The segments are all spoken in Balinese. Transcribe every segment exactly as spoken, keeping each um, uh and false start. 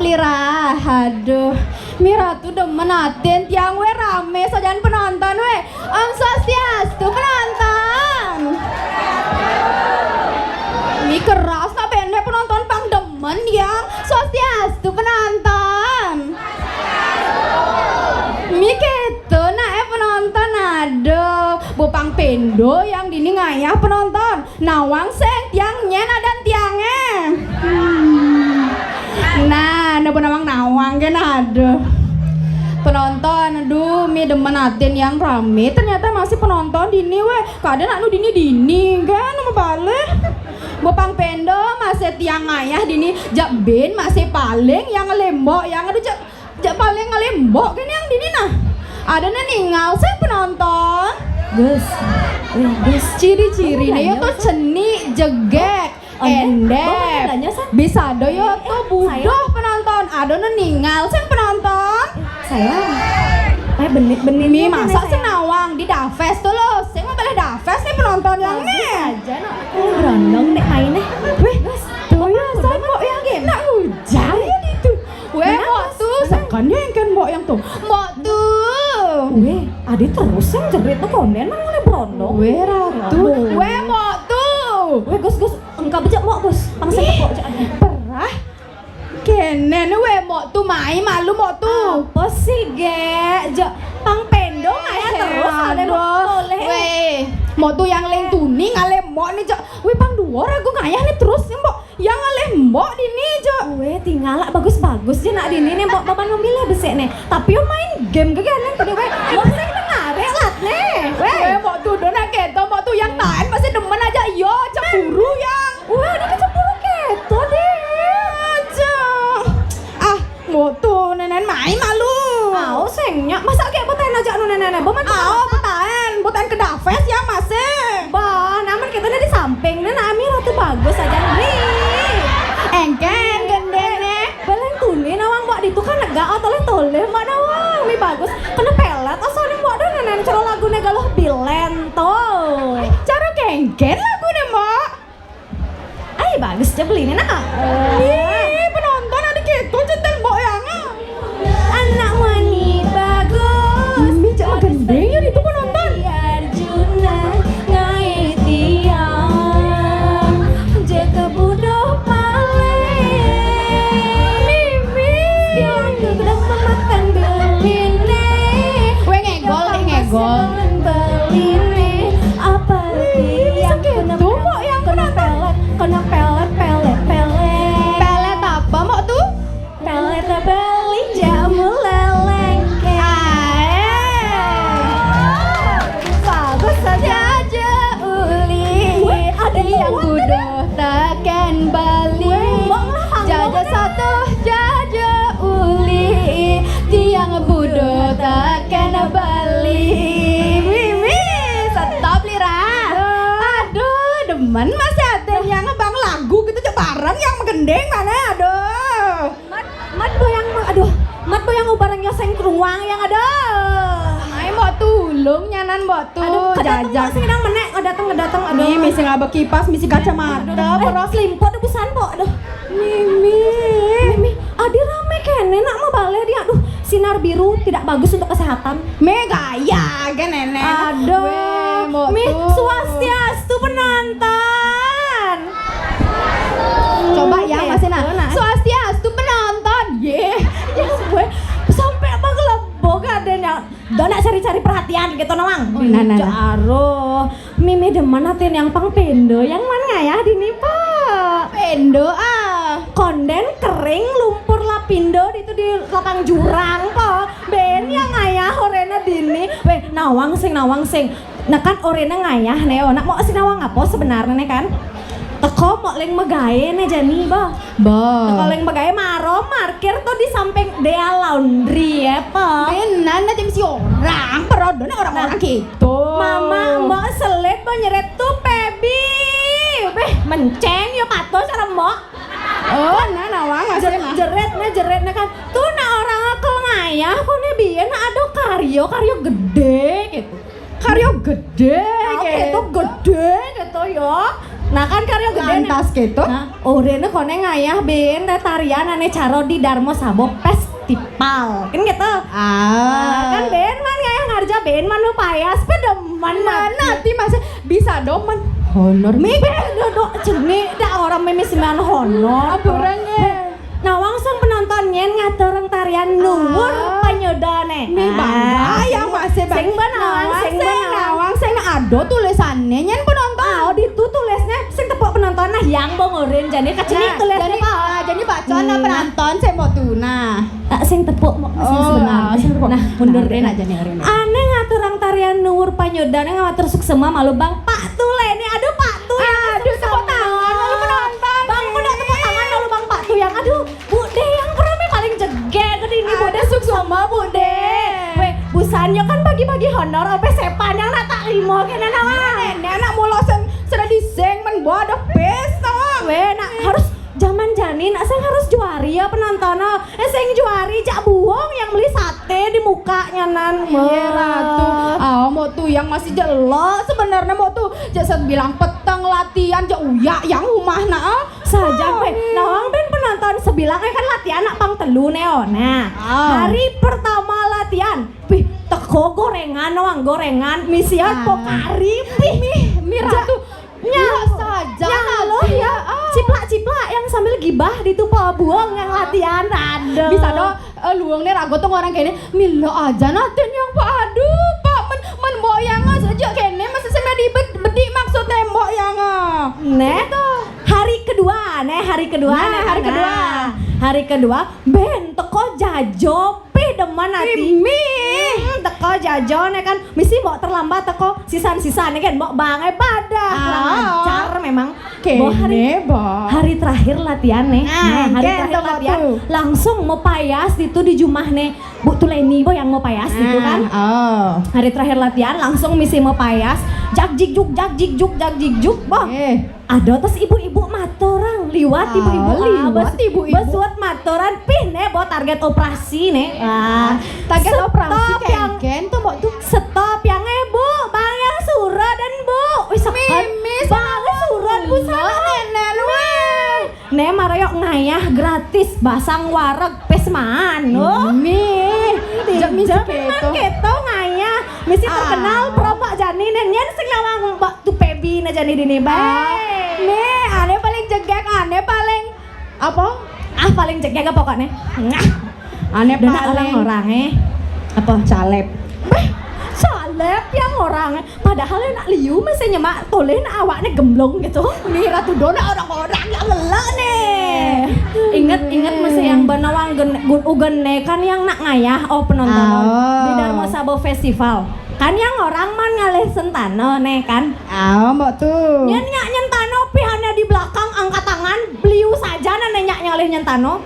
Lira, aduh. Mi Ratu demen atin tiang wé, ramé sajan penonton wé. Om Swastiastu, penonton. Mi keras nak bené penonton pang demen yang. Swastiastu, penonton. Mi kéto nak, eh, penonton, aduh. Bo pang péndo yang dini ngayah penonton. Nawang sing tiang nyén adan tiangé. Hmm. Nah, né bo nawang-nawang kan, aduh. Penonton, aduh, mi demen atin yang ramé. Ternyata masih penonton dini wé. Kadén nak nu dini-dini kan, nama baleh. Bo pang péndo masih tiang ngayah dini. Jak bin masih paling yang ngelémbok, yang aduh jak, jak paling ngelémbok kan yang dini nah. Ada né ningal sing penonton. Gus. Wéh, Gus. Ciri-ciriné yo to cenik, jegég, éndép. Bisa do yo to budoh penonton. Ada né ningal sing penonton. Sayang. Eh, benit-benit. Mi masak senawang di dafes to lo. Sing mau baleh dafes nih penonton yang nih. Aja no. Aku berondong dek mainnya. Wéh, Gus. Tuh ya, saya kok yang game. Nak hujan ya di itu. Wéh, mbok tu, sekan ya yang kan mbok yang tu. Mbok tu. Wéh, adi terus yang jerit tu konden nang oleh berondong. Wéh, Ratu. Wéh, mbok tu. Wéh, Gus, Gus, engkau bejak mbok, Gus. Pangsa kok jak. Perah. Kenen wéh mbok tu, mai malu mbok tu. Apa sih, Gek? Jak pang péndo ngayah terus ada mbok tu leh. Wéh, mbok tu yang leng tuni ngalem mbok ni jak. Wéh, pang dua ragu ngayah ni terus mbok. Yang ngalih mbok dini, Jo. Wéh, tinggal lah bagus-bagus ja nak dini nih, mbok baban mobil ya besik nih. Tapi yo main game gege nih tadi wéh. Mbok sing dengar ya lat nih. Wéh. Wéh, mbok tu do nak keto, mbok tu yang taén masih demen aja yo cemburu yang. Wéh, ada kecemburu keto deh. Aja. Ah, Mutu nenen mai malu. Au, sing nyak. Masa kek betaen aja nu nenen. Beman. Au, betaen. Betaen ke dafes yang masih. Bah, namen kita nih di samping nih, nami Ratu bagus aja nih. Engken gendene. Beleng tuni nawang mbok ditu kan negak, oh, toleh-toleh mbok nawang. Mi bagus. Kena pelet, oh, sorry mbok dah nenen cero lagune Galuh Bilen to. Cara kengken lagune, Mbok. Ai, bagus ja beli ni, nak. Ih, penonton ada keto centeng mbok yang. Anak mani bagus. Ini cak magendeng ya itu penonton. Arjuna ngai tiang. Jaga budo pale. Mimi. Yang sudah memakan beline. Weh, ngegol, eh, ngegol. Beline. Apa Ih, bisa keto, Mbok, yang kena pelet, kena pelet, pelet, pelet. Pelet apa, Mbok, tuh? Pelet beli jamu lelengke. Ah, eh. Bagus saja. Jaja uli. Weh, ada yang budoh teken Bali. Weh, Mbok, ngelahang jaja banget. Satu jaja uli. Tiang budoh teken Bali. Mimi, stop, Lira. Aduh, demen masih ada yang ngebang lagu gitu, cek bareng yang menggending mana, aduh. Mat, mat boyang, aduh, mat boyang ubarang nyoseng keruang yang aduh. Ai, Mbok, tulung nyanan, Mbok, tuh. Aduh, kedateng jajan. Mbok sing nang menek, ngedateng, ngedateng, aduh. Nih, misi ngaba kipas, misi kacamata, aduh, eh, boros. Selimput, aduh, busan, Mbok, aduh. Mimi. Mimi, adi rame kene nak mau baleh dia. Aduh, sinar biru tidak bagus untuk kesehatan. Me gaya ke nenek. Aduh. Weh, Mbok Mi, tuh. Swastiastu penonton. Coba ya, masih nah. Swastiastu penonton. Ye. Ya, gue sampai apa kelebok adanya. Dah nak cari-cari perhatian gitu nawang. Oh, nah, nah, nah. Jaro. Mimi demen atin yang pang pendo, yang man ngayah dini, Pak? Pendo, ah. Konden kering lumpur lapindo itu di lapang jurang, Pak. Ben yang ngayah orena dini. Weh, nawang sing, nawang sing. Nah kan orena ngayah nih, oh, nak mau si nawang apa sebenarnya nih kan? Teko mau leng megae nih jani, bah. Bah. Teko leng megae maro markir tuh di samping Dea Laundry ya, Pak. Benan aja misi orang, perodone orang-orang gitu. Mama, Mbok selit, Mbok nyeret tuh, Pebi. Beh, menceng, yo patuh cara Mbok. Oh, nah, nawang masih, nah. Jeretnya, jeretnya kan. Tuh, nah, orang akel ngayah, kok nih biyen, nah, ada karyo, karyo gede, gitu. Karyo gede, gitu. Gede, gitu, yo. Nah, kan karya gedé né. Lantas kéto? Nah, orina koné ngayah bén tarian ané cara di Darma Saba Festival. Kan gitu. Ah. Nah, kan bén man ngayah ngarja, bén man mapayas, pedemen. Mana ati masih bisa domen honor. Mi do, do, cenik dah orang mémé semen honor. Aburang ya. Nawang sang penonton nyén ngaturang tarian nuwur panyudané. Nih bangga yang masih bang. Sing ba nawang, sing ba nawang. Nawang sing ada tulisannya nyén penonton. Ah, oh, ditu tulisnya sing tepuk penonton nah yang ba ngurin jani kacini tulisnya jadi, apa? Ah, jadi bacaan nah penonton sing mau tuh nah. Ah, sing tepuk mau sing sebenar. Nah, mundur deh aja nih. Ané ngaturang tarian nuwur panyudané ngatur suksema malu Bang Pak Tuleni. Aduh Pak Tuyang. Aduh tepuk tangan malu penonton. Bang kudu tepuk tangan malu Bang Pak Tuyang. Aduh, Bu Dé yang pernah paling jegég di ini Bu Dé suksema Bu Dé. Weh, busannya kan bagi-bagi honor apa sepan yang nak tak lima kena nawang. Nenek anak mula sing sudah dising men buah ada pes nawang. Weh, nak harus zaman jani nak sing harus juari ya penonton. Eh sing juari jak buang yang beli sate di mukanya nan. Iya ratu. Ah, mau tuh yang masih jelek sebenarnya mau tuh jak bilang peteng latihan jak uyak yang rumah nak. Saja weh, nawang bén penonton sebilang eh kan latihan nak pang telu né oh. Nah, hari pertama latihan, pih teko gorengan nawang gorengan misian pokari pih mi mi ratu nyalo saja nyalo ya ciplak-ciplak yang sambil gibah di tupa buang yang latihan aduh. Bisa do eh, luang né rago tuh orang kene milo aja natin yang padu pak men men boyang aja kene masih sing di bedik maksudnya boyang. Né. Hari kedua, né hari kedua, nah, né, hari nah. Kedua. Hari kedua, bén teko jajo pih demen ati. Mi. Hmm, teko jajo né kan misi mau terlambat teko sisan-sisan né kan mau bangai pada kurang ajar memang. Kene, hari, hari terakhir latihan né. Nah, nah, hari terakhir latihan tuh. Langsung mau payas itu di jumah né. Bu Tuleni bo yang mau payas gitu kan. Oh. Hari terakhir latihan langsung misi mau payas. Jak jik juk, jak jik juk, jak jik juk. Boh. Eh. Ada terus ibu-ibu maturang liwat ibu-ibu ah, liwat ibu-ibu besuat maturan pih né bo target operasi né ah, target operasi kengken tuh mbok tuh stop yang eh bu bang yang surut dan bu wis sekan bang surut bu sana nenek lu né marayok ngayah gratis basang wareg pes man oh nih tidak memang keto ngayah mesti terkenal perompak jani né nyen sing nawang mbok tuh pebi na jani dini bae. Nih, ane paling jegek, ane paling apa? Ah paling jegek apa pokoknya? Nah, ane paling orang eh apa? Caleb. Beh, caleb yang orang eh. Padahal nak liu masih nyemak toleh nak awaknya gemblong gitu. Nih ratu dona orang-orang yang ngelak nih. Ingat-ingat masih yang banawang ugen kan yang nak ngayah oh penonton oh. Di Darmo Sabo Festival. Kan yang orang man ngalih sentano nih kan. Ah, mbok tuh. Nyen nyak nyentano pihanya di belakang angkat tangan, beliau saja nanya nyak nyalih nyentano.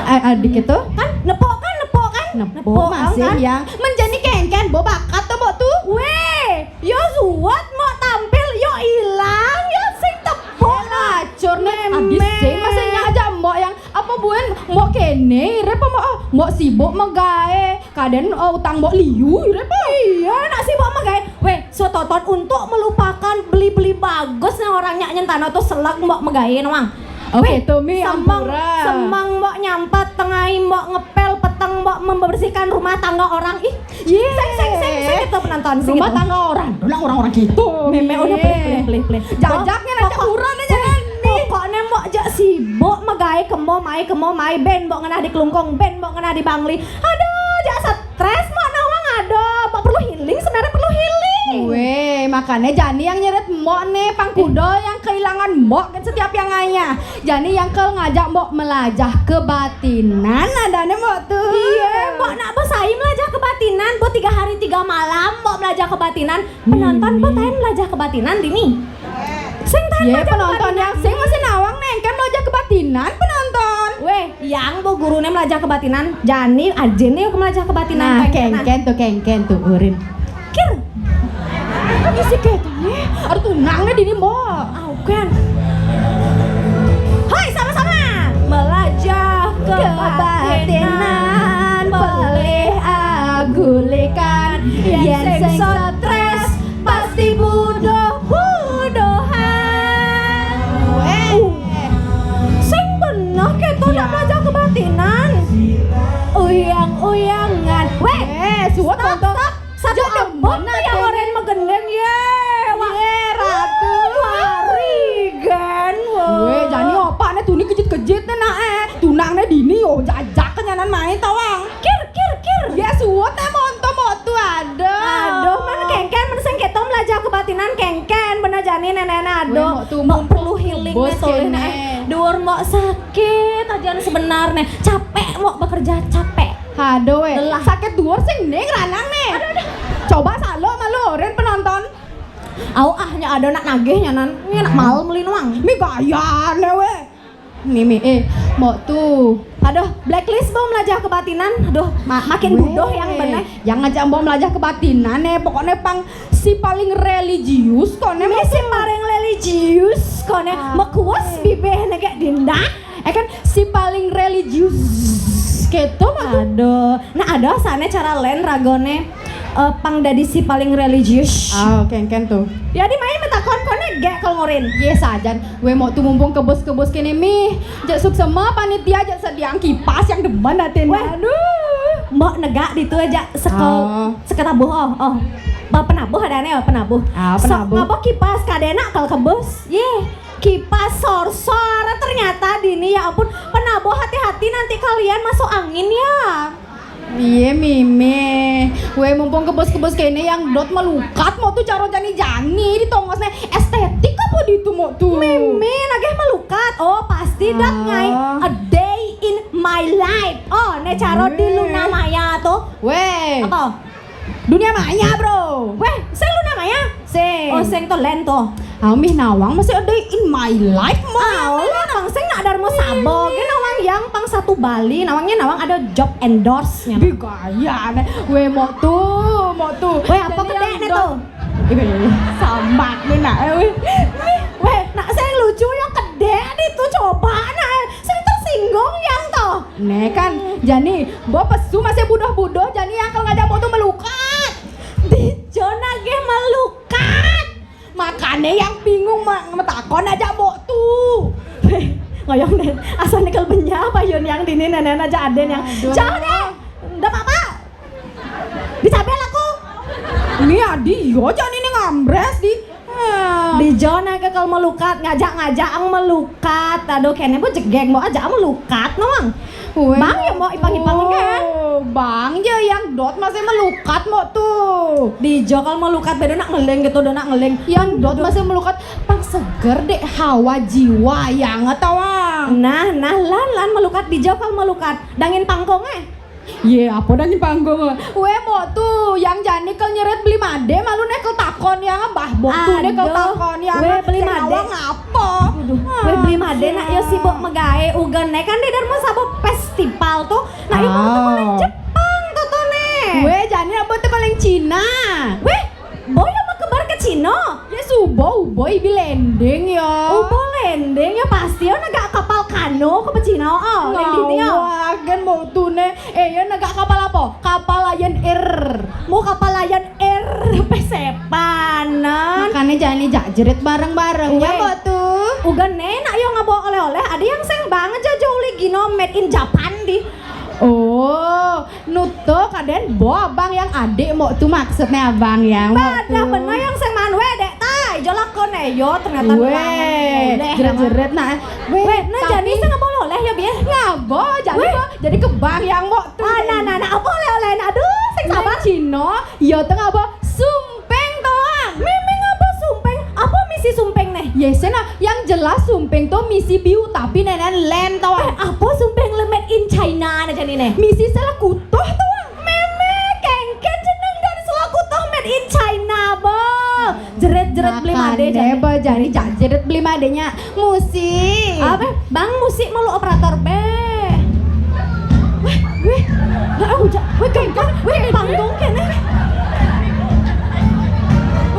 Eh, adik itu? Kan nepok kan nepok kan? Nepok masih kan? Yang menjadi kengken bo bakat tuh mbok tuh. Weh, yo suwat mau tampil yo hilang yo sing tepok. Acur nih. Abis sih masih nyak aja mbok yang apa buen mbok kene rep apa mbok sibuk megae. Kadén uh, utang mbok liu, rep. Iya, nak sih mbok megae. Weh, sototon untuk melupakan beli-beli bagus nih orang nyak nyentano tuh seleg mbok megae nawang. Oke, okay, Tommy semang, ampura. Semang mbok nyampat tengai mbok ngepel peteng mbok membersihkan rumah tangga orang. Ih, yeah. Seng seng seng seng itu penonton sing rumah gitu. Tangga orang, orang orang gitu. Meme udah pleh pleh pleh pleh. Jajaknya nanti kurang aja kan. Pokoknya mbok jak sibuk megae kemo mai kemo mai ben mbok ngenah di kelungkong ben mbok ngenah di bangli. Aduh, jak stres mau nawang ada. Mbok perlu healing sebenarnya perlu healing. Weh, makanya jani yang nyeret mbok nih pangkudo yang kehilangan mbok kan setiap yang ngayah. Jani yang kel ngajak mbok melajah kebatinan ada nih mbok tuh. Iya, mbok nak besai melajah kebatinan, mbok tiga hari tiga malam mbok melajah kebatinan. Penonton mbok tahan melajah kebatinan dini. Sing tahan yeah, penonton yang sing masih nawang nengken melajah kebatinan penonton. Weh, yang bo gurune melajah kebatinan, jani ajin nih melajah kebatinan. Nah, kengken tuh, kengken tuh, urin. Kir. Isi ketune, aduh tunang nih dini mo. Auken. Hoi sama-sama melajah kebatinan, pelih agulikan, yen sing stres pasti budoh budohan. Tonton. Saja debon yang orang magendeng, ye. Wah, ye, Ratu. Warigan, wah. Weh, jani opak ne tuni kejit-kejit ne nak, eh. Tunang ne dini, oh, jajak kenyanan main tawang. Kir, kir, kir. Ye, suwet ne monto motu, aduh. Aduh, man kengken, man sing keto melajah kebatinan kengken, bener jani nenek, aduh. Weh, mok tu mbok perlu healing ne, toleh ne. Duur mbok sakit aja sebenar ne. Capek mbok bekerja, capek. Aduh, weh. Lelah. Sakit duur sing ning ranang ne. Aduh, aduh. Coba salo malu, ren penonton. Au ah, nya ada nak nagih nyanan. Ini nak mal meli nuang. Mi gaya ne, weh. Mimi, eh, mbok tu. Aduh, blacklist mbok melajah kebatinan. Aduh, ma makin buduh yang bener. Yang ngajak mbok melajah kebatinan, eh, pokoknya pang si paling religius, kone. Mi si paling religius, kone. Mekuas bibih negek dinda. Eh kan, si paling religius. Keto mah tu. Aduh. Nah, ada sana cara lain ragone, eh, pang dadi si paling religius. Ah, kengken tu. Ya, di main metakon kone gek kalau ngorin. Ye, sajan. Weh, mbok tu mumpung kebus-kebus kene mi. Jak suksema panitia, jak sediang kipas yang demen atin. Weh. Aduh. Mbok negak di tu aja sekel, seketabuh, oh, oh. Ba penabuh ada ne, oh, penabuh. Ah, penabuh. Ngabo kipas kadena kalau kebus. Ye. Kipas sor-sor ternyata dini, ya ampun, penabuh hati-hati nanti kalian masuk angin ya. Iye, Mimi. Weh, mumpung kebus-kebus kene yang dot melukat, mbok tu caro jani-jani di tongos ne. Estetik apa di tu mbok tu? Mimi, nagih melukat. Oh, pasti dot ngai a day in my life. Oh, ne caro di Luna Maya tu. Weh. Apa? Dunia maya, bro. Weh, sing Luna Maya? Sing. Oh, sing to len to. Ami nawang masih ada in my life, mau. Ah, oh, nawang sing nak Darmo Sabo. Ge nawang yang pang satu Bali, nawangnya nawang ada job endorse nya. Di gaya ne. Weh, mbok tu, mbok tu. Weh, apa kedek ne tu? Ih, sambat ni nak, eh, weh. Weh, nak sing lucu ya kedek ni tu, coba nak, eh. Sing tersinggung yang tu. Ne kan, jani, mbok pesu masih budoh-budoh, jani yang kalau ngajak mbok tu melukat. Di Jona ge melukat. Makane yang bingung ma metakon aja mbok tu. Ngoyong deh, asal nikel benya apa yun yang dini nenek aja aden yang. Aduh. Jangan deh. Ndak apa-apa. Dicabel aku. Ini adi yo jani ini ngambres di. Di Jona ke kalau melukat, ngajak-ngajak ang melukat. Aduh, kene bu jegeg mau aja ang melukat, nawang. Weh, bang ya mau ipang-ipang kan? Bang ya yang dot masih melukat mau tu. Di Jo kalau melukat beda nak ngeling gitu, udah nak ngeling. Yang dot masih melukat, pang seger dek hawa jiwa yang tawang. Nah, nah, lan, lan melukat di Jo kalau melukat. Dangin pangkong eh. Ye, apa dangin panggung? Weh, mbok tu, yang jani kel nyeret beli made, malu ne kel takon yang mbah mbok tu ne kel takon yang. Weh, beli made. Ngapa? Weh, beli made nak yo sibuk megae ugen ne kan di Darmo Sabo festival tu. Nak yo mau tu paling Jepang tu tu ne. Weh, jani apa tu paling Cina? Weh, Boy apa kebar ke Cino? Ya subo ubo ibi lending ya. Ubo lending ya pasti ya negak kapal kano ke Cino oh lending ya. Agen mau tu ne. Eh ya negak kapal apa? Kapal Lion Air. Mau kapal Lion Air pesepanan. Makanya jangan dijak jerit bareng-bareng ya mau tu. Ugan ne nak yo ngabo oleh-oleh. Ada yang seng bang aja jauh lagi no made in Japan di. Oh, nuto kaden bo abang yang adik mau tu maksudnya abang yang mau tu. Pada benar yang seng manwe dek tai jolakon eh yo ternyata. Weh, jerit-jerit nak. Weh, nah jadi seng ngabo oleh ya biar. Ngabo jadi bo jadi kebang yang mau tu. Ah, nah nah nah apa oleh-oleh nak aduh seng sabar. Cino, yo tu ngabo sumpeng toang. Mimi ngabo sumpeng? Apa misi sumpeng neh? Yes, nah, yang jelas sumpeng tu misi biu tapi nenen len toang. Eh, apa sumpeng le made in China na jani neh? Misi sela kutoh toang. Meme kengken jeneng dan sela kutoh made in China bo. Jerit-jerit beli made jani. Makane bo jani jak jerit beli madenya. Musik. Apa? Bang musik malu operator be. Weh, weh. Lah aku jak. Weh kengken. Weh panggung kene.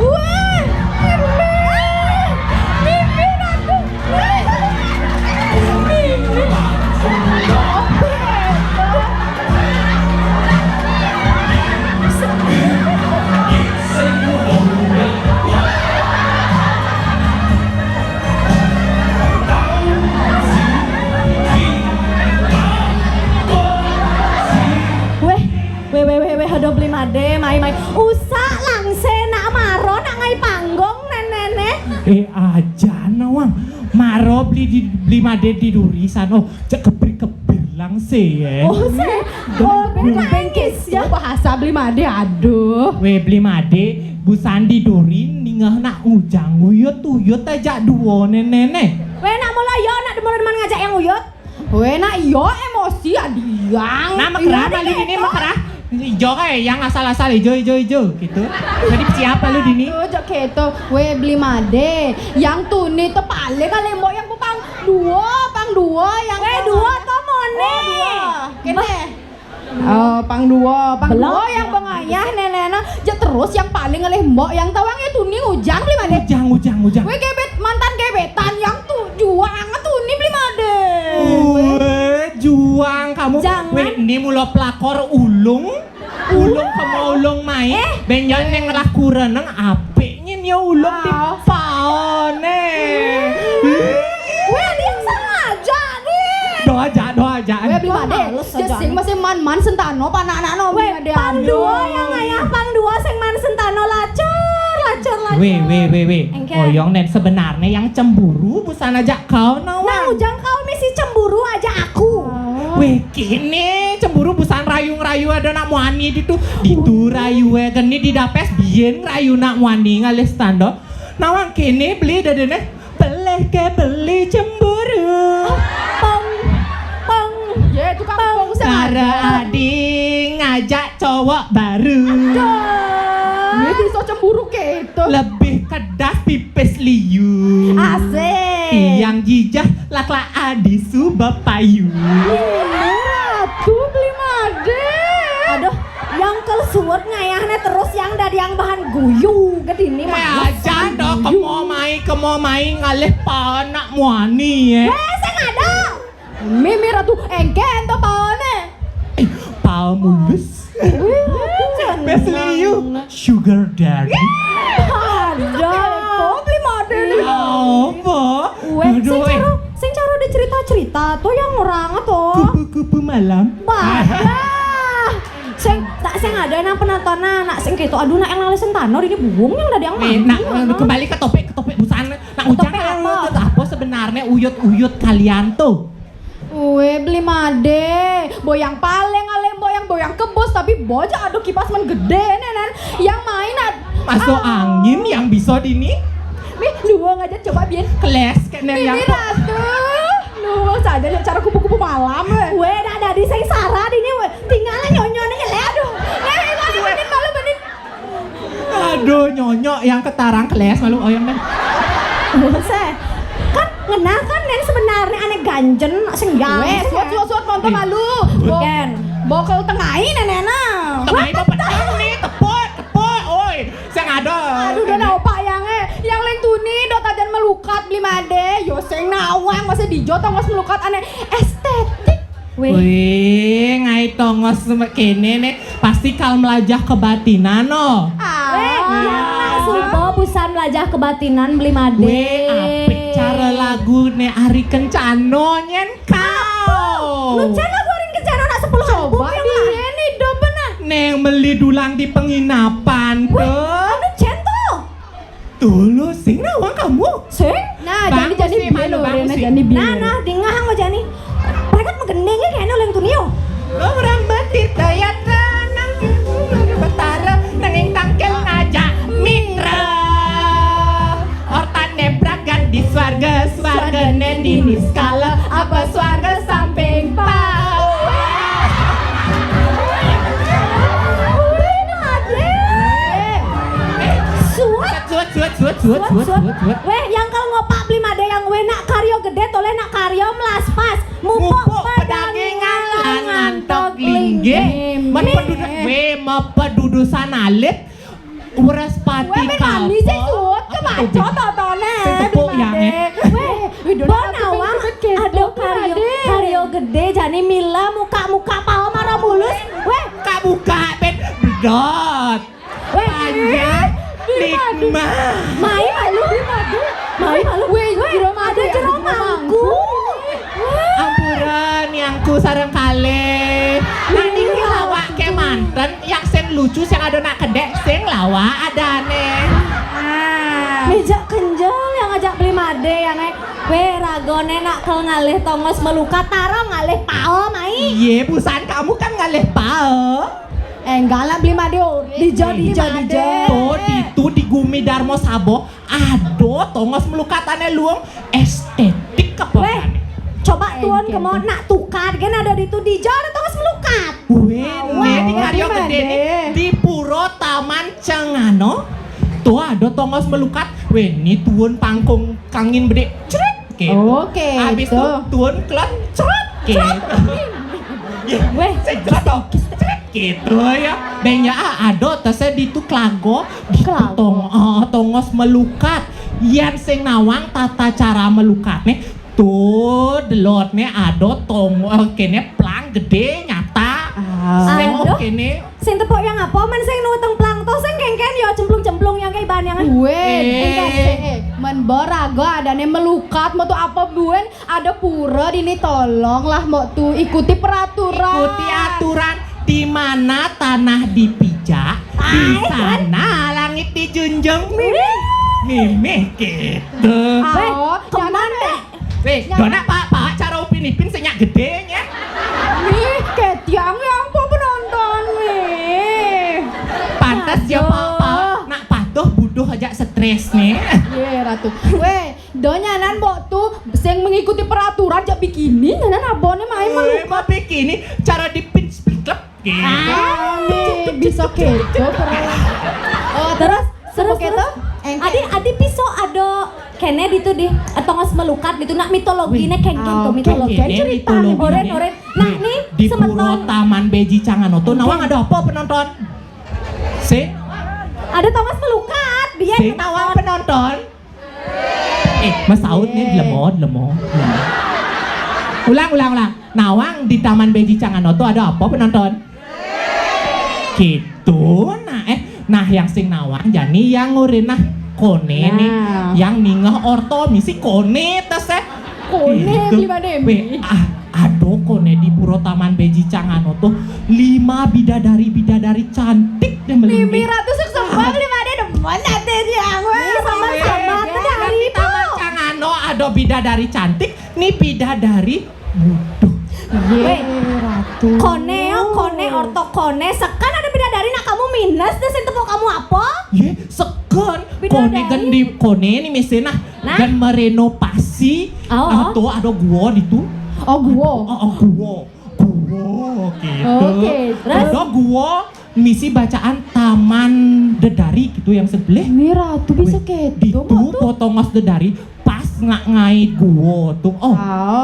Weh. Mimi. Mimi aku. Weh. Mimi. Weh, weh, weh, weh, weh, aduh beli made Usak langsé nak maro nak ngai panggung nénéné. Eh, aja nawang. Maro beli di, beli madé di duri sano. Cek kebir-kebir langsé ya. Oh, sé. Oh, bengkis ya. Bahasa beli madé, aduh. Weh, beli madé, busan di duri ningeh nak ngujang uyut-uyut aja duo nénéné. Weh, nak mula yo, nak mula demen ngajak yang uyut. Weh, nak iyo emosi adiang. Nah, mekerah malu ini mekerah. Ijo kayak yang asal-asal ijo, ijo, ijo gitu. Jadi siapa lu dini? Tuh, jok gitu. Weh, beli madé. Yang tuni tuh paling kali mbok yang pang duo, pang duo yang. Weh, duo to moné. Oh, duo. Kéné. Oh, pang duo, pang duo yang bengayah nénéna. Ya terus yang paling ngelih mbok yang tawang ya tuni ngujang beli madé. Ngujang, ngujang, ngujang. Weh, gebet, mantan gebetan yang tuh juang tuni beli madé. Weh, juang kamu. Jangan. Weh, ini mula pelakor ulung. Ulung kemo ulung mai. Eh. Benjol neng lakureneng apik nyin ya ulung di paoné. Weh, ada yang sengaja nih. Doa aja, doa aja. Weh, beli madé. Males aja. Sing masih man-man sentano, panak-anak no. Weh, pang duo yang ayah, pang duo sing man sentano lacur, lacur, lacur. Weh, weh, weh, weh. Engke. Oyong nén sebenarnya yang cemburu busan aja kau nawang. Nah, ujang kau misi cemburu aja aku. Weh, kini cemburu busan rayu-rayu ada nak muani ditu. Ditu rayu eh geni didapes bien rayu nak muani ngalih standar. Nawang kini beli dadene peleh ke beli cemburu. Pong, pong. Ya, tukang pong. Kara adi ngajak cowok baru. Aduh. Ini bisa cemburu gitu. Lebih kedas pipis liu. Asik. Tiang jijah lak-lak adi suba payu. Ratu beli madé. Aduh, yang kel suwet ngayahne terus yang dadi yang bahan guyu gedini. Eh, males aja dong, guyu. Kemo mai, kemo mai ngalih panak muani ya. Weh, sing ada. Mimi Ratu, engke ento paone. Eh, pao mulus. Wih, Ratu. Best liu. Sugar daddy. Ada. Kok beli model? Apa? Weh, aduh, sing eh. Caro, sing caro ada cerita-cerita tuh yang orang atau? Kupu-kupu malam. Bah. Sing, tak sing ada nang penontonan, nak sing gitu. Aduh, nak yang ngalih sentano, ini buung yang dadi yang. Eh, nak, kembali ke topik, ke topik busan. Nak ujang apa? Apa sebenarnya uyut-uyut kalian tuh? Weh, beli made. Boyang paling alem, boyang, boyang kebos, tapi bocah aduh kipas men gede nen. Yang main ad-, masuk ah. Angin yang bisa dini. Nih, dua aja coba biar. Keles kayak nen yang. Ratu. Lu saja cara kupu-kupu malam, weh. Weh, dah dadi sing sara dini, weh. Tinggal nyonyo nih, aduh. Eh, malu benin, malu benin. Aduh, nyonyo yang ketarang keles malu oyong deh. Buset. Kan ngenah kan nen sebenarnya ane ganjen sing yang. Weh, suat, suat, suat, nonton malu. Gen. Bokel tengai nenena. Tengai apa petang nih, tepuk, tepuk, oi. Sing ada. Aduh, udah opak yang eh. Yang leng tuni, dot ajan melukat beli made. Yo sing nawang masih dijo tongos melukat ane estetik. Weh. Weh, ngai tongos kene ne pasti kal melajah kebatinan no. Ah. Weh, yang nak suba busan melajah kebatinan beli made. Weh, apik cara lagu ne Ari Kencano nyen kau. Lu cen lagu Ari Kencano nak sepuluh album. Coba yang dia nih do benar. Neng meli dulang di penginapan. Weh, tuh. Anu cen tuh. Dulu sing nawang kamu? Sing? Nah, jadi jadi biar lo, Rena jadi biar. Nah, nah, dingah mau jadi. Mereka megendengnya kayak noleng tunio. Orang betit daya tenang betara nanging tangkel ngajak mitra. Ortane bragan di swarga, swarga ne di niskala, apa swarga samping pau. Suat. Suat, suat, suat, suat, suat, suat, suat. Weh, yang kal ngopak beli made yang weh nak karyo gede toleh nak karyo melas pas. Mupuk pedagingan lan ngantok linggih. Men pedudu-, weh, mepedudusan alit. Wrespati kalpa. Weh, kami sing suut ke baca totone. Sing tepuk yang, eh. Weh, bo nawang ada karyo, karyo gede jani mila muka-muka pao mara mulus. Weh, buka-buka pet bedot. Weh, panjang nikmat. Mai malu. Mai malu. Weh, jero ada jero mangku. Ampura niangku sareng kalih. Nah, niki awak ke manten yang sing Lucu sing ada nak kedek, sing lawa adane. Ah. Mijak kenjel yang ajak beli made yang eh. Weh, ragone nak kel ngalih tongos melukat, taro ngalih pao, mai. Iye, busan kamu kan ngalih pao. Eh, enggak lah, beli made ori. Dijo, dijo, dijo. Tuh, di, tuh di Gumi Darmo Sabo, ado tongos melukatane luung, estetik apa. Weh, coba tuun ke mau nak tukar, gen ada di tuh dijo, ada tongos melukat. Weh, ne di karya gede ne, di Puro Taman Cengano. Tuh ada tongos melukat. Weh, ni tuun pangkung kangin bede. Cret, gitu. Oke, habis tuh tuun kelon, cret, gitu. Weh, saya jelas toh. Cret, gitu ya. Benya ah, ado tese di tuh kelago, di tuh tong, ah, tongos melukat. Yan sing nawang tata cara melukat ne. Tuh, delot ne ado tong, eh, kene plang gede nyata. Ah. Sing oke ne. Sing tepuk yang apa? Men sing nuweteng plang to, sing kengken ya cemplung-cemplung yang kayak ban yang. Weh, eh, eh, men berago adane melukat, mau tuh apa buen? Ada pura dini, tolonglah mau tuh ikuti peraturan. Ikuti aturan. Di mana tanah dipijak, di sana langit dijunjung. Mimih. Mimih gitu. Weh, kemana? Weh, dona pak, pak cara Upin Ipin senyak gedenya. Nih, ketiang yang apa penonton nih. Pantas ya pak, pak nak patuh buduh aja stres nih. Iya, Ratu. Weh, do nyanan mbok tuh sing mengikuti peraturan jak bikini, nyanan abone main melukat. Bikini cara di pin split club. Ah, bisa gitu. Oh, terus, terus, terus. Adi, adi piso ada kene ditu di, eh, tongos melukat ditu nak mitologine kengken tuh mitologi. Kene ceritane. Oren, oren. Nah, nih di Puro Taman Beji Canganoto nawang ada apa penonton? Si? Ada tongos melukat, biar sing nawang penonton. Eh, mesaut nih, lemot, lemot. Ulang, ulang, ulang. Nawang di Taman Beji Canganoto ada apa penonton? Gitu, nah, eh, nah yang sing nawang jani yang ngurin nah kone nih, yang ningeh orto misi kone tes eh. Kone gitu. Gimana, Mi? Weh, ah, aduh kone di Puro Taman Beji Canganoto lima bidadari-bidadari cantik deh melintang. Mimi Ratu sukses banget, lima ada demen ate di angwe. Sama-sama. Di Taman Cangano ada bidadari cantik, nih bidadari buduh. Weh, Ratu. Kone yo, kone orto kone, seken ada bidadari nak kamu minus deh sing tepuk kamu apa? Ye, seken. Kone gen di kone nih misi nah, gen merenovasi. Oh, tuh ada gua di tuh. Oh, gua. Oh, gua. Gua gitu. Oke, terus? Ada gua misi bacaan Taman Dedari gitu yang sebelah. Ini Ratu bisa gitu. Di tuh potong mas Dedari pas ngak ngai gua tuh. Oh,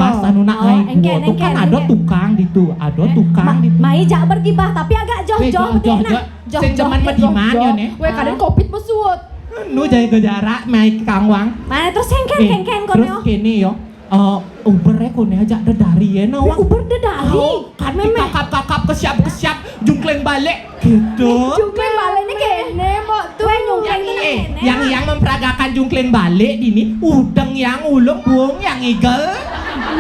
pas anu nak ngai gua tuh kan ada tukang di tuh, ada tukang di tuh. Mai jak bergibah tapi agak joh-joh deh nah. Joh-joh. Sing jaman mediman ya nih. Weh, kadang covid mesuut. Nu jaga jarak mai kangwang. Mana terus kengken, kengken kono. Terus kene yo. Eh, Uber ya kone aja dedari ya nawang. Uber dedari. Kan kakap-kakap kesiap-kesiap jungkleng balik gitu. Jungkleng balik ini kene mbok tuh. Weh, nyungkleng ini kene. Yang, yang memperagakan jungkleng balik ini udeng yang ulung buung yang igel.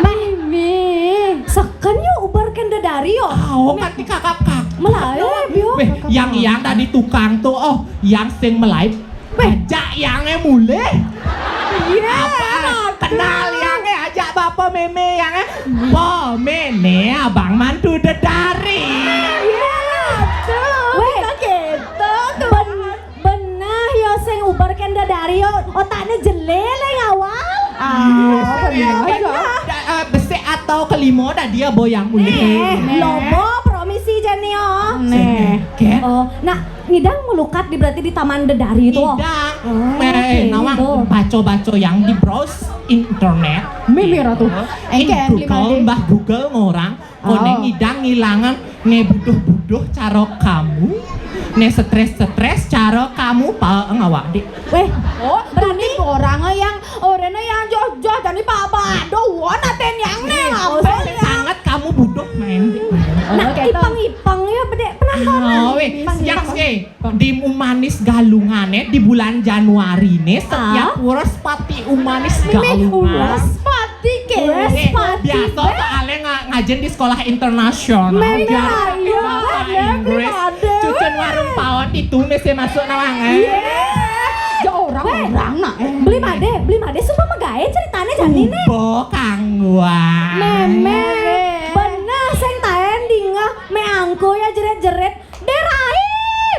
Mimi. Seken yo Uber ken dedari yo. Oh, kan kakap-kakap. Melai yo. Weh, yang, yang tadi tukang tuh, oh, yang sing melai. Ajak yang e mulih. Iya. Apa? Kenal yang e, ajak bapa meme yang e. Pa meme abang mantu dedari. Iya, betul. Weh, kita tuh. Benah yo sing Uber ken dedari yo, otaknya jelek lah yang awal. Ah, benar. Besik atau kelima dah dia boyang mulih. Eh, lobo promisi jani yo. Nih. Oh, nah, ngidang melukat di berarti di Taman Dedari itu. Ngidang. Oh, eh, nawang baco-baco yang di browse internet. Mimi Ratu. Engke Google, Mbah Google ngorang. Kone ngidang ngilangan ngebuduh-buduh caro kamu. Ne stres-stres caro kamu pa ngawak dik. Weh, oh, berarti orang yang orangnya yang joh-joh jadi baba do wona ten yang ne apa sangat kamu buduh main dik. Nah, ipeng-ipeng ya bedek penonton. Oh, weh, yang sih di Umanis Galungan ya di bulan Januari nih setiap Wrespati Umanis Galungan. Wrespati ke. Biasa soalnya ngajen di sekolah internasional. Bahasa Inggris. Cucu Warung paon itu mesti masuk nawang, eh. Iya. Ya orang-orang nak, eh. Beli made, beli made sumpah megawe ceritane jane ne. Ubo kangguan. Meme, bener sing taen dingeh me angko ya jerit-jerit. Derai,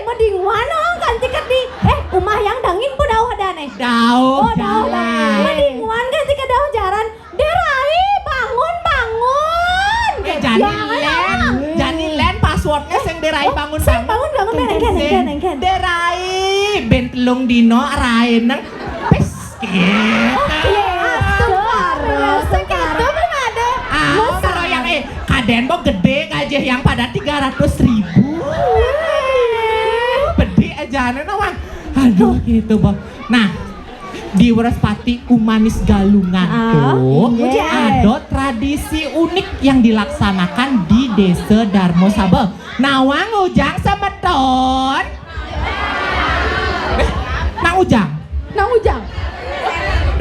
medinguan oh kanti kedi. Eh, umah yang dangin pu dauh dane. Dauh. Oh, dauh. Medinguan kanti ke dauh jaran. Derai, bangun, bangun. Eh, jani len, jani len passwordnya sing Derai bangun, sing bangun, bangun, engken, engken, engken. Derai, ben telung dino raeneng. Pes, gitu. Astagfirullah, segitu belum ada. Ah, kalau yang, eh, kaden bo gede gajah yang pada tiga ratus ribu. Bedi aja, anu, nawang. Aduh, gitu, bo. Nah, di Wrespati Umanis Galungan tuh ada tradisi unik yang dilaksanakan di Desa Darmo Saba. Nawang ujang semeton. Eh, nang ujang. Nang ujang.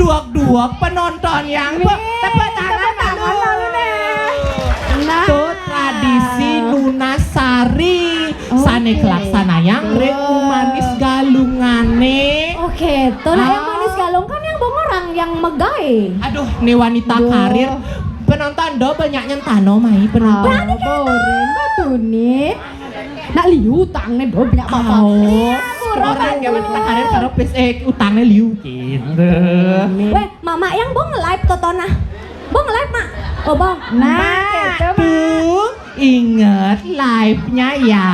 Duak-duak penonton yang tepuk tangan lalu nih. Nah. Tuh tradisi Nunasari. Sane kelaksanayang ring Umanis Galungane. Oke, to nak yang manis galung kan yang bongorang yang megai. Aduh, ni wanita karir. Penonton do banyak nyentano mai penonton. Berarti kan batu ni. Nak liu utang ne do banyak apa? Orang yang wanita karir karo pis eh utangne liu gitu. Weh, mama yang bong live to, to nah. Bong live, Mak. Oh, bong. Nah, tuh inget live-nya ya.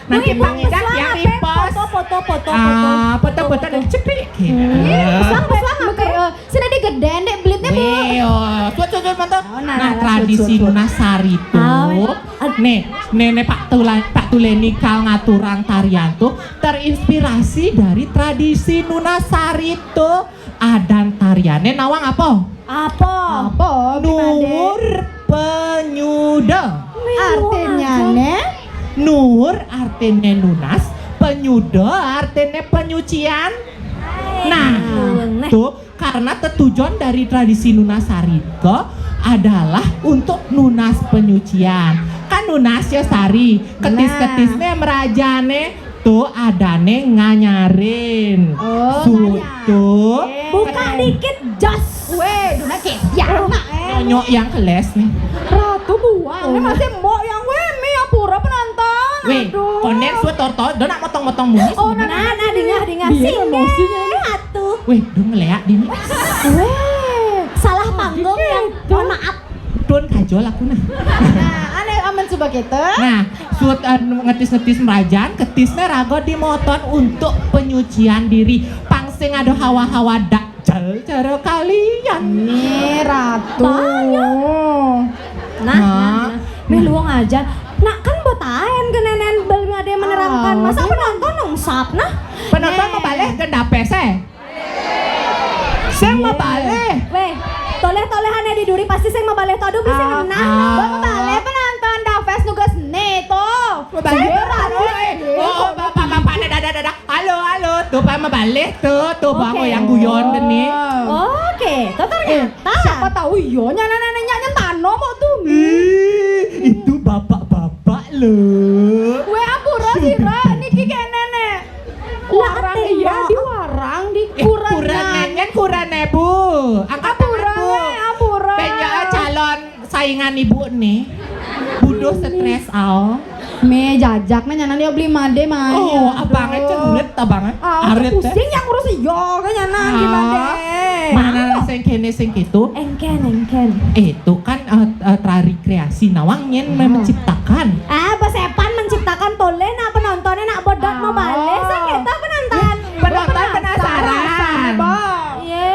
Nanti Bang Idan yang repost. Foto, foto, foto, foto. Ah, foto-foto dan cekrek. Pesuang, pesuang, apa? Sini di geden, dek belitnya, Bu. Weh, oh, suat, suat, suat, mantap. Nah, tradisi Nunasari tuh. Nih, nenek Pak Tula, Pak Tuleni kal ngaturang tarian tuh terinspirasi dari tradisi Nunasari tuh. Adan tariane nawang apa? Apa? Apa? Nuwur penyuda. Artinya ne? Nuwur artine nunas, penyuda artine penyucian. Nah, tuh karena tetujon dari tradisi nunas sarita adalah untuk nunas penyucian. Kan nunas ya sari, ketis-ketisnya merajane tuh adane nganyarin. Oh, sutu. Buka dikit jos. Weh, duna ke. Ya, nak. Nyonyok yang keles nih. Ratu buang, ini masih mbok yang weh, mi yang pura penonton. Weh, konden suwe torto, do nak motong-motong munyi. Oh, nah, nah, dingah, dingah. Sini, atuh. Weh, do ngeleak dini. Weh, salah panggung yang, mohon maaf. Don kajol aku nah. Nah, ane amen coba kita. Nah, suat anu ngetis-ngetis merajaan, ketisnya raga dimoton untuk penyucian diri. Pang sing ada hawa-hawa dakjal cara kalian. Nih, Ratu. Nah, nah, nah. Meh luang aja. Nak kan botaen ke nenen belum ada yang menerangkan. Masa penonton nengsap nah? Penonton mau balik ke dapes eh. Sing mabalih. Weh, toleh-tolehane di duri pasti sing mabalih to, aduh, bisa menang. Mbok mabalih penonton Dafes nugas ne to. Mabalih. Oh, bapak-bapak ne dadah, dadah. Halo, halo. Tuh, Pak, mabalih tuh, tuh, Bang, yang guyon kene. Oke, to ternyata. Siapa tahu iya nyana neneknya nyentano mau tuh. Ih, itu bapak-bapak loh. Weh, ampura sira niki kene ne. Warang iya, di warang, di kurangan. Kurangan, kurangan, Bu. Angkat tangan, Bu. Ampura. Penyo calon saingan ibu nih. Buduh stres, ao. Me jajak ne nyana dia beli made mah. Oh, abange cerit, abange. Arit, pusing yang ngurus iya ke nyana beli made. Mana sing kene sing kitu? Engken, engken. Itu kan eh, eh, tari kreasi nawang nyen menciptakan. Ah, besepan menciptakan tole nak penontonnya nak bodat mau balik. Saya kita penonton. Penonton penasaran.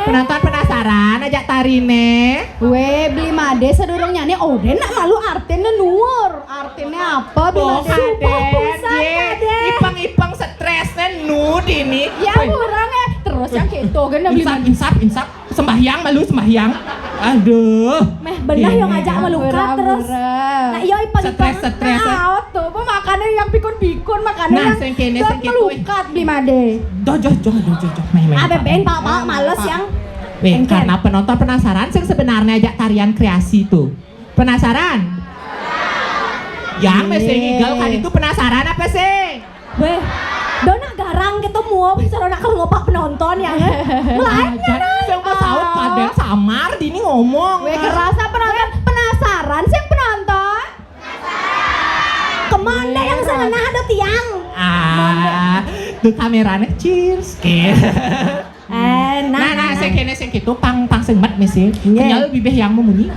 Penonton penasaran ajak tarine. Weh, beli made sedurungnya nih. Oh, dia nak malu artine nuwur. Artine apa beli made? Sumpah pusat, Kak, deh. Ipeng-ipeng stresnya nu dini. Ya, kurang eh. Terus yang gitu kan beli made. Insap, insap, insap. Sembahyang malu sembahyang. Aduh. Meh belah yang ngajak melukat terus. Nah, iya ipeng-ipeng. Stres, stres. Nah, tuh, apa makanya yang pikun-pikun, makanya nah, yang sing kene, sing kitu, melukat beli made. Doh, joh, joh, doh, joh, joh. Meh, meh. Abe ben, Pak, Pak, males yang. Weh, karena penonton penasaran, sing sebenarnya ajak tarian kreasi tuh. Penasaran? Yang mesti ngigel kan itu penasaran apa sih? Weh, do nak garang ketemu, bisa do nak kalau ngopak penonton ya. Lain. Jangan yang pasaut kadang samar dini ngomong. Weh, kerasa penonton penasaran sih penonton. Kemana yang sana nah ada tiang? Ah, tuh kameranya cheers. Eh, nah, nah, nah, sing kene sing kitu pang pang sing met misi. Kenyal bibih yang memunyi.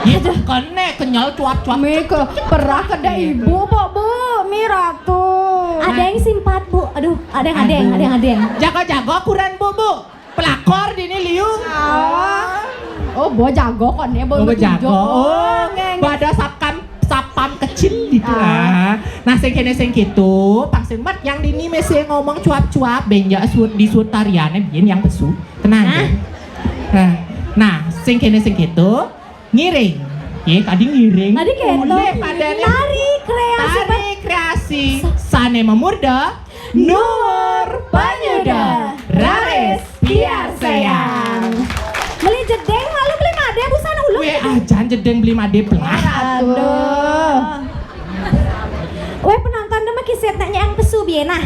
Ya, kene kenyal cuap-cuap. Mi ke perah keda ibu, Pak, Bu, mi ratu. Ada yang simpat, Bu. Aduh, ada yang, ada yang, ada yang, ada yang. Jago-jago kuran, Bu, Bu. Pelakor dini liu. Oh. Oh, bo jago kon ya, bo. Oh, bo jago. Oh, pada sapkam sapam kecil gitu lah. Nah, sing kene sing kitu, pang sing met yang dini mese ngomong cuap-cuap, benja sut di sutariane bien yang pesu. Tenang ya. Nah, nah, sing kene sing kitu, ngiring. Ye, tadi ngiring. Tadi keto. Ulih padane. Tari kreasi. Tari kreasi. Sane memurda. Nur Panyuda. Raris Piarsayang. Beli jedeng, lalu beli made, busan ulung. Weh, ajan jedeng beli made belah. Aduh. Weh, penonton deh, mah kiset nanya yang pesu biena.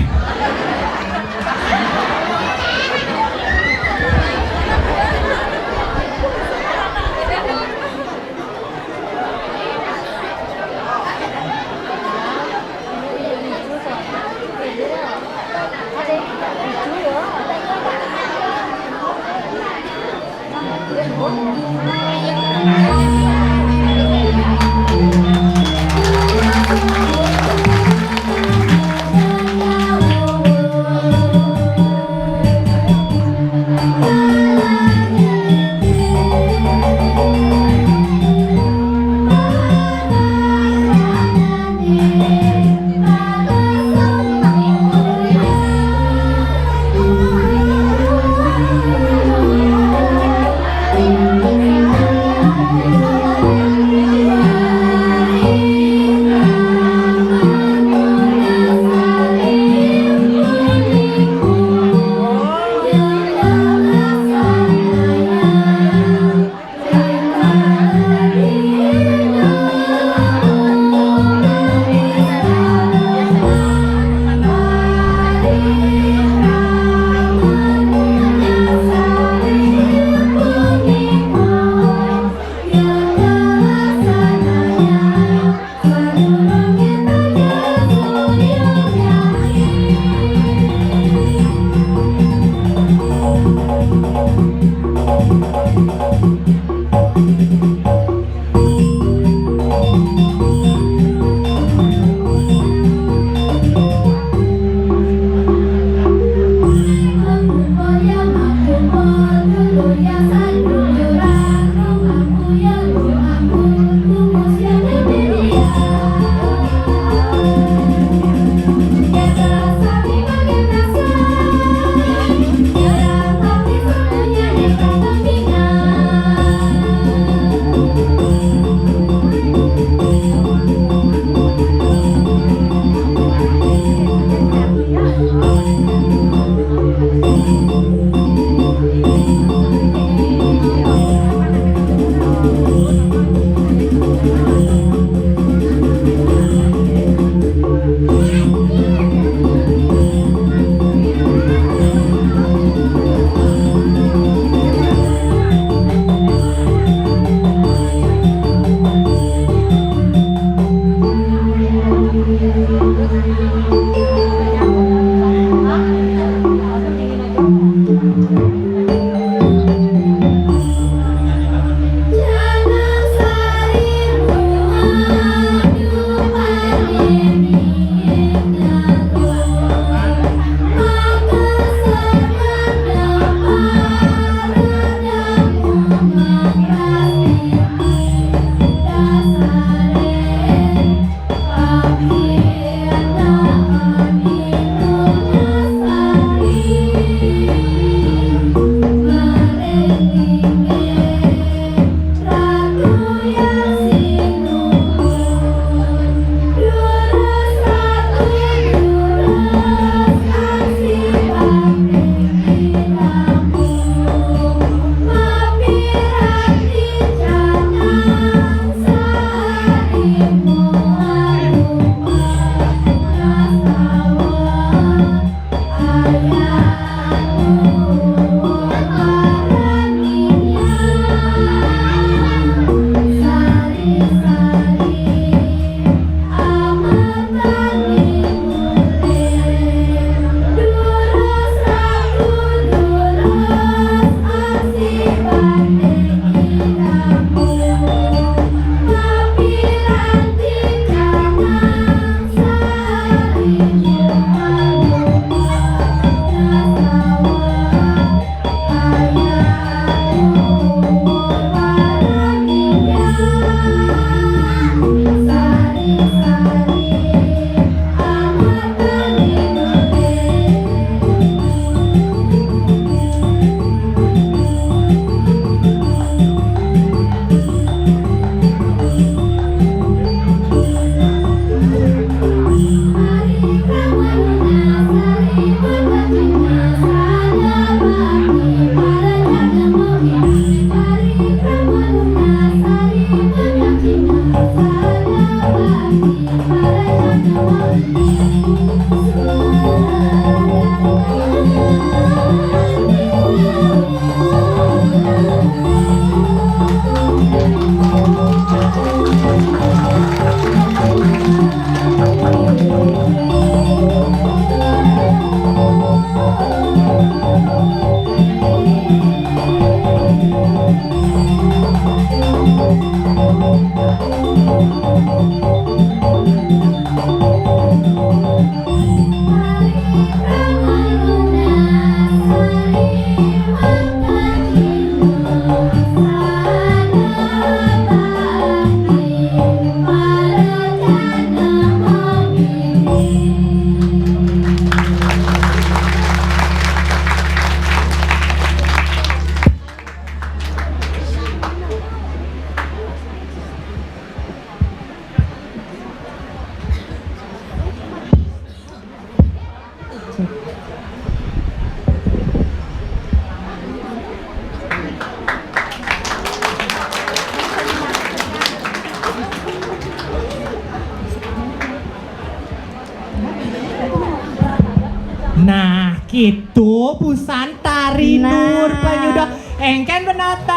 Nah, gitu busan tari Nah. Nur Panyuda. Engken penonton.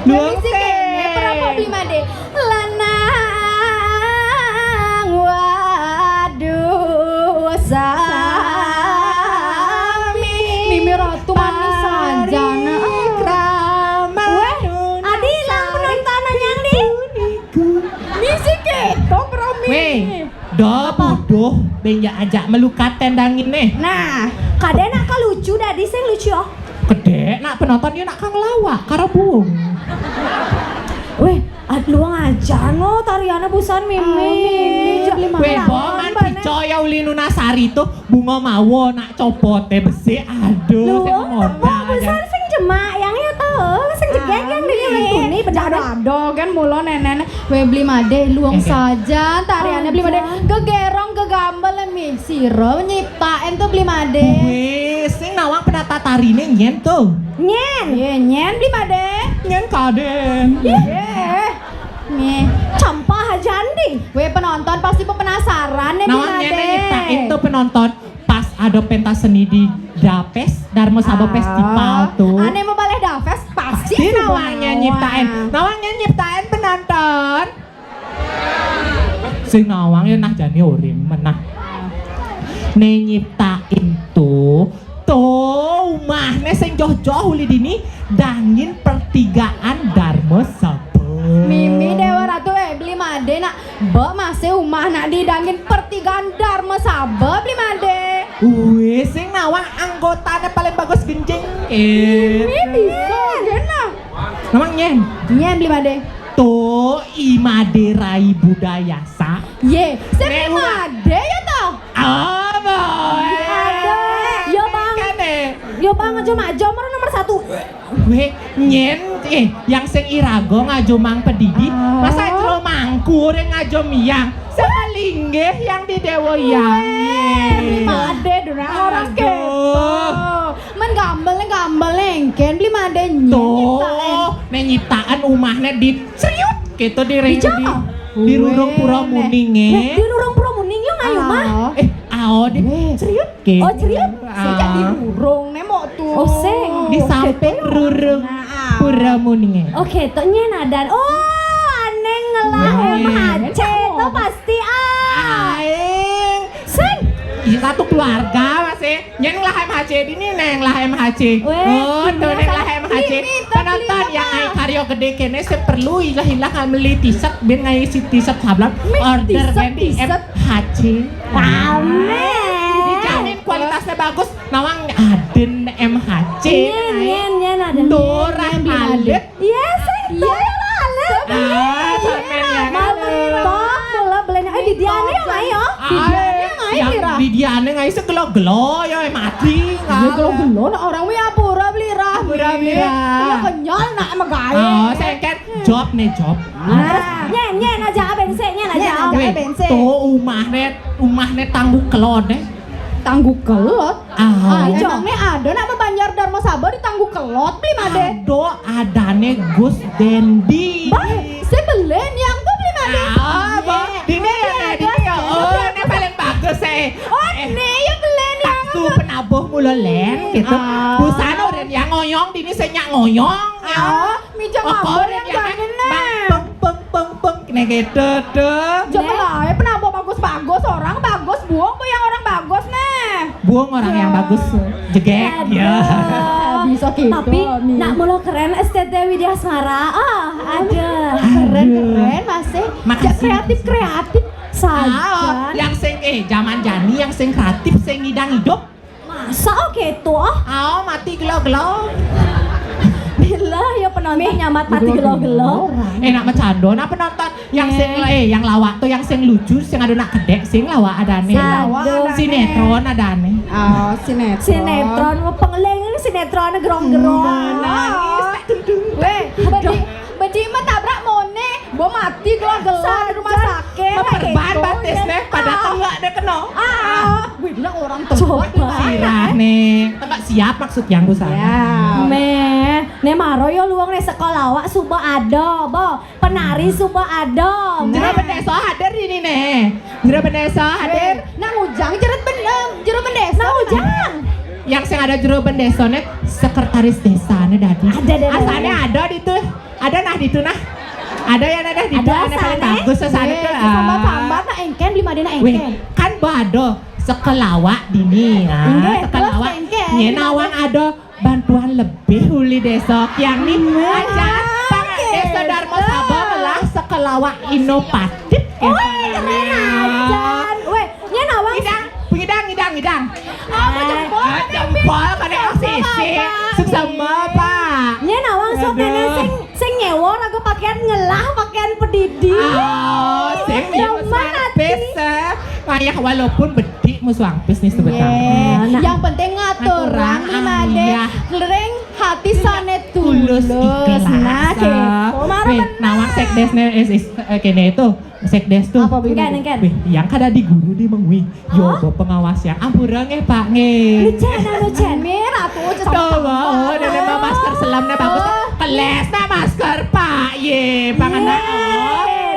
Luwung sih kene, perapa Bli Made? Lanang waduh sami. Mimi Ratu manis saja, nak. Weh, adi ilang penontonan yang di? Misi keto, Promi. Weh, dah bodoh, benjak ajak melukat tendang ini. Nah, kade nak ka lucu dadi sing lucu, oh. Kede nak penonton dia nak kang lawak, karo buung. Weh, ad-, luang aja no tariannya busan Mimi. Ah, Mimi, Ja-, beli Weh, makan bongan apa, Nek? Picoya uli nunasari tuh bunga mawo nak copote besi. Aduh, Luang sing modal tepung aja. Busan sing jemak yang ya toh, sing jegeg yang Ah, dingin. Tuni benar ada kan mulo nenen. Weh, Bli Made, luang Oke. Saja tariannya Bli Made. Aja. Gegerong gegambel mi. Siro nyiptain tuh Bli Made. Weh, sing nawang penata tarine nyen tuh. Nyen. Ye, nyen Bli Made. Nyen kaden. Ye. Nih, campah aja nih. Weh, penonton pasti penasaran nih, Nawang Bli Made. Nyene nyiptain tuh penonton pas ada pentas seni di Dapes, Darmo Sabo Ah. Festival tuh. Ane mau baleh Dapes, pasti Pasti nawang nyiptain. Nawang nyiptain penonton. Sing nawang ya nah jani ori menah. Ne nyiptain tuh, tuh umahne sing joh-joh uli dini dangin pertigaan Darmo Sabo. Mimi Dewa Ratu, eh, Bli Made nak, be masih umah nak di dangin pertigaan Darmo Sabo, Bli Made. Wih, sing nawang anggotane paling bagus genjing. Mimi bisa, genah. Nawang nyen. Nyen Bli Made. Tuh, I Made Rai Budaya Sa. Ye, sing Bli Made ya toh? Oh, boy. Aduh, yo bang. Yo bang, aja maju nomor satu. Weh, nyen, eh, yang sing irago ngajo mang pedidi. Ah. Masa jero mangku re ngajo miang. Sama linggih yang di Dewo yang. Weh, Bli Made durang orang kepo. Men gambel, gambel engken Bli Made nyen nyiptain. Tuh, ne nyiptaan umahne di Seriut, gitu di Di Rengudi. Di Rurung Pura Muning, eh. Di Rurung Pura Muning, yo ngayu mah. Ah. Eh, ao di Seriut, gitu. Oh, Seriut? Ah. Sejak di Rurung, ne mau tuh. Oh, sing. Di samping Rurung Pura Muning, eh. Oke, tuh nyen adan. Oh, aneh ngelah M H C tuh pasti ah. Aing. Sing. Ih, satu keluarga masih. Nyen lah M H C, dini neng lah M H C. Weh, oh, tuh neng lah M H C. Penonton yang ngai karyo gede kene sing perlu ilah-ilah ngai meli tiset, ben ngai si tiset sablam. Order ngen di M H C. Amin. Dijamin kualitasnya bagus. Nawang aden M H C. Nyen, nyen, nyen, aden. Turah alit. Iya, sing. Iya, lalu. Ah, sampean ya. Mantap, mula belenya. Eh, di Diane yang ayo. Ah, di Diane yang ayo, yang Mira. Di Diane ngai segelo-gelo ya mati. Iya, gelo-gelo, nah, orang wi apura beli rah. Apura beli rah. Iya, kenyal nak megawe. Oh, saya kan job nih, job. Nah, nyen, nyen aja aben se, nyen aja. Nyen aja aben se. Tuh umahne, umahne tangguh kelot deh. Tangguh kelot? Ah, emangnya ada nak bebanjar Darma Sabo di Tangguh Kelot, Bli Made? Ado, adane Gus Dendi. Bah, saya belen yang tuh, Bli Made. Ah, bah, dini ya, dini ya. Oh, ini paling bagus, eh. Oh, ini ya belen yang tuh. Penabuh mula len, gitu. Ah. Busana udah yang ngoyong, dini saya nyak ngoyong. Ah, mija mabur yang jangan, nah. Peng, peng, peng, peng. Nek gitu tuh. Coba lah, ya, penambo bagus-bagus, orang bagus, buang kok yang orang bagus, nih. Buang orang yang bagus, jegek. Aduh. Ya. Bisa gitu. Tapi, nak mula keren S T T Widya Asmara. Ah, ada. Aduh, Keren, masih. Makasih. Kreatif, kreatif saja. Ah, yang sing, eh, zaman jani yang sing kreatif, sing ngidang hidup. Masa, oh, gitu, oh? Ah, mati gelo-gelo. Bila ya penonton nyamat mati gelo-gelo. Enak bercanda, nah penonton. Yang sing, eh, yang lawak tuh, yang sing lucu, sing ada nak kedek, sing lawak adane. Sinetron adane. Oh, sinetron. Sinetron, pengeling ini sinetron gerong-gerong. Nangis, tak duduk. Weh, bedi, bedi mah tabrak mone, bo mati gelo-gelo di rumah sakit. Perban batis nih, pada tengah deh kena. Ah, wih, bilang orang tengah. Sirah nih, tengah siap maksud yang sana. Meh, ne maro yo luang ne sekolah awak suba ada, bo. Penari suba ada. Jero bendesa hadir ini nih. Jero bendesa hadir. Nang ujang jero ben-, eh, jero bendesa. Nang ujang. Yang sing ada jero bendesa nih sekretaris desa nih dadi. Ada, ada, ada. Asane ada di tuh. Ada nah di tuh nah. Ada ya nah di tuh. Ada paling bagus asane tuh. Sambat-sambat nah engken, beli made nah engken. Kan bado sekelawak dini nah. Sekelawak. Nye nawang ada bantuan lebih uli desa kiang ni. Aja pang desa Darmo Sabo melah sekelawak inovatif. Weh, keren aja. Weh, nye nawang ngidang, ngidang, ngidang, ngidang. Apa jempol? Ah, jempol pada sisi. Suksema, Pak. Nye nawang sok kene sing, sing nyewa raga pakaian ngelah pakaian pedidi. Oh, sing nyewa mana bisa. Payah walaupun bedik musuh ampis nih sebetulnya. Yang penting ngaturang di made. Lering hati sane tulus. Nah, gitu. Weh, nawang sekdes ne, eh, kene itu. Sekdes tuh. Apa, Bang? Engken, engken. Weh, yang kada di guru di mengwi. Yo, bo pengawas yang ampura nge, Pak nge. Lucen, nah, lucen. Merah tuh, cecok. Tuh, oh, dan memang masker selam ne bagus. Keles nah masker, Pak. Ye, panganak.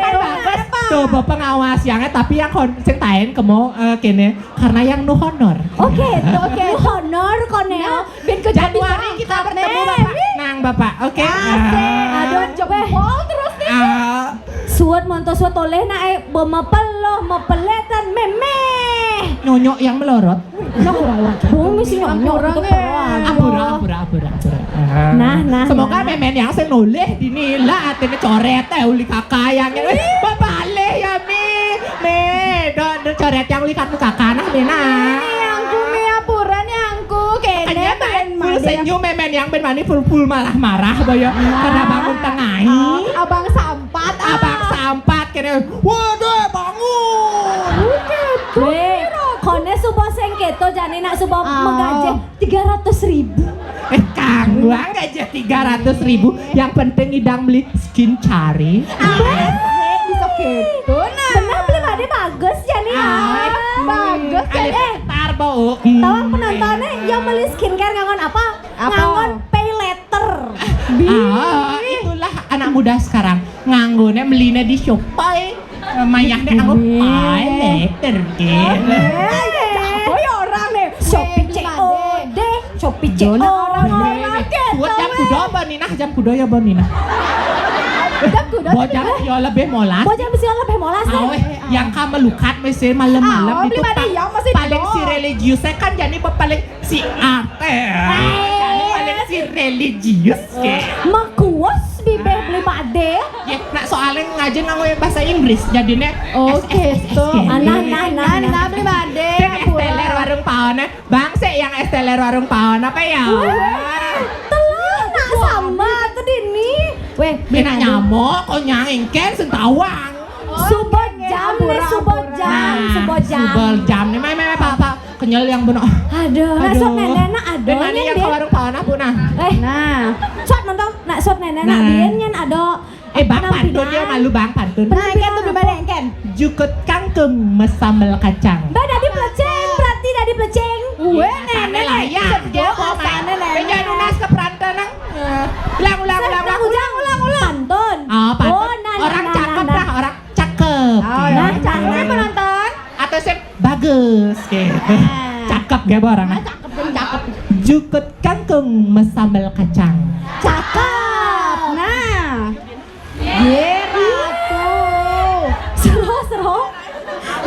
Kan bagus. Tuh, bo pengawas yang, eh, tapi yang kon-, sing taen kemo, eh, kene karena yang nu honor. Oke, oke. Nu honor kone. Nah, ben ke Januari kita bertemu Bapak. Nang Bapak, oke. Asik. Aduh, jempol terus nih. Ah. Suat monto suat oleh nak, eh, bo mepelo, mepeletan, memeh. Nyonyok yang melorot. Nah, kurang-kurang. Bumi si nyonyok. Ampura, ampura, ampura, ampura. Nah, nah. Semoga memen yang sing noleh dini lah atene coret, eh, uli kakak yang ini. Bapak alih ya, Mi. Mi, do, do coret yang uli kartu kakak nah, Mi, nah. Ini yang ku, Mi, ampura nih yang ku. Kene kayaknya ben made. Senyum memen yang ben mani full-full marah-marah, boyo. Karena bangun tengah. Abang sampat, ah. Abang sampat, kene. Waduh, bangun. Oke, tuh. Weh, kone suba sing keto jani nak suba megajeh tiga ratus ribu. Eh, kang, gua aja tiga ratus ribu. Yang penting idang beli skincare. Ah, bisa gitu, nah. Bener, beli made bagus jani. Ah, bagus jani. Tar, bau. Tawang penontonnya yang beli skincare ngangon apa? Apa? Ngangon pay later. Ah, itulah anak muda sekarang. Nganggone melina di Shopee. Eh, mayahne anggo pay later, gitu. Apa ya orang nih? Shopee C O D, Shopee C O D. Buat jam kuda apa, Ninah? Jam kuda ya, apa, Ninah? Jam kuda. Bo jam yo lebih molas. Bo jam sih lebih molas. Awe, yang kamu lukat mesti malam-malam itu paling si religius kan jadi paling si arte. Paling si religius. Makuas bibih beli made. Ya, nak soalnya ngajen nganggo bahasa Inggris, jadinya. Oke, tuh. Nah, nah, nah, nah, beli made. Sing es teler warung paon, eh. Bang, sih yang es teler warung paon apa ya? Weh, telur nak sama tuh dini. Weh, bena nyamuk, konyang engken sentawang. Subot jam, nih, subot jam, nah, subot jam. Subot jam nih, meh, meh, apa, apa? Kenyal yang bener. Aduh, nak sot nenek nak ada. Yang ke warung paon apa nah? Eh, nah, sot nonton, nak sot nenek nak biyen nyen ada. Eh, Bang, pantun ya, malu, Bang, pantun. Nah, kan tuh gimana, kan? Jukut kangkung mesambel kacang. Mbak, dadi plecing, berarti dadi plecing. Weh, nenek lah ya. Dia mau main. Jangan lunas ke perantau nang. Eh, ulang, ulang, ulang, ulang. Ulang, ulang, ulang. Pantun. Oh, pantun. Oh, nah, nah, nah, nah. Orang cakep dah, orang cakep. Oh, nah, cakep penonton. Atau sih bagus, gitu. Cakep gak, Bo, orang? Nah, cakep, cakep. Jukut kangkung mesambel kacang. Cakep. Nah. Ye, Ratu. Seru, seru.